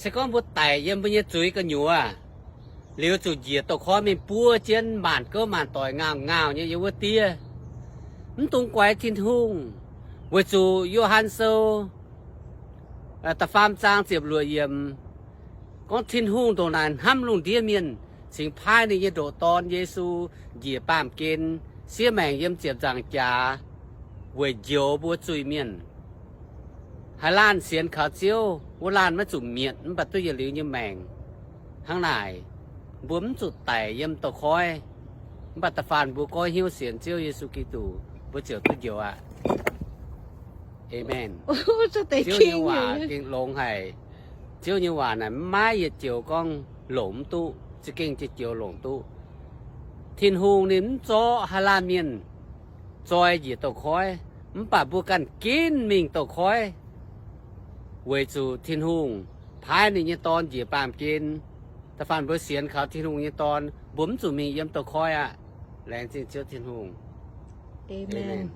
Se gorngv mbuo daic yiem mbuo nyei zuiz gu'nyuoz, liuz zuqc njiec douz-koiv mingh buov jienv maanc gouv maanc doic ngaauh ngaauh nyei yiem wuov diev, mv dungx guaix Tin-Hungh, weic zuqc Yo^han Sou da'faam zaang ziepc luoqc yiemc gorngv Tin-Hungh ndongc naaic hnamv lungh ndiev mienh, cingx paaiv ninh nyei ndoqc Dorn, Yesu, njiec baamh gen, siev maengc yiem ziepc nzaangc jaax weic njoux mbuo zuiz-mienh. Haaix laanh sienx kaux Ziouv, wuov laanh maiv zuqc mietc mv baac duqv yietc liuz nyei maengc. Hnangv naaic, mbuo mv zuqc daic yiem douz-koiv, mv baac da'faanh mbuo goiv hnyouv sienx Ziouv Yesu Giduc, mbuo ziouc duqv njoux aqv. Aamen. Ziouv nyei waac gengh longx haic. Ziouv nyei waac naaic maiv yietc joux gorngv longc mv duqv, za'gengh joux-joux longc duqv. Tin-Hungh ninh mv zorqv haaix laanh mienh zoi njiec douz-koiv, mv baac mbuo ganh ginv mingh douz-koiv, weic zuqc Tin-Hungh paaiv ninh nyei Dorn njiec baamh gen. Da'faanh mbuo sienx kaux Tin-Hungh nyei Dorn, mbuo mv zuqc mingh yiem douz-koiv aqv. Laengz zingh Ziouv Tin-Hungh. Aamen.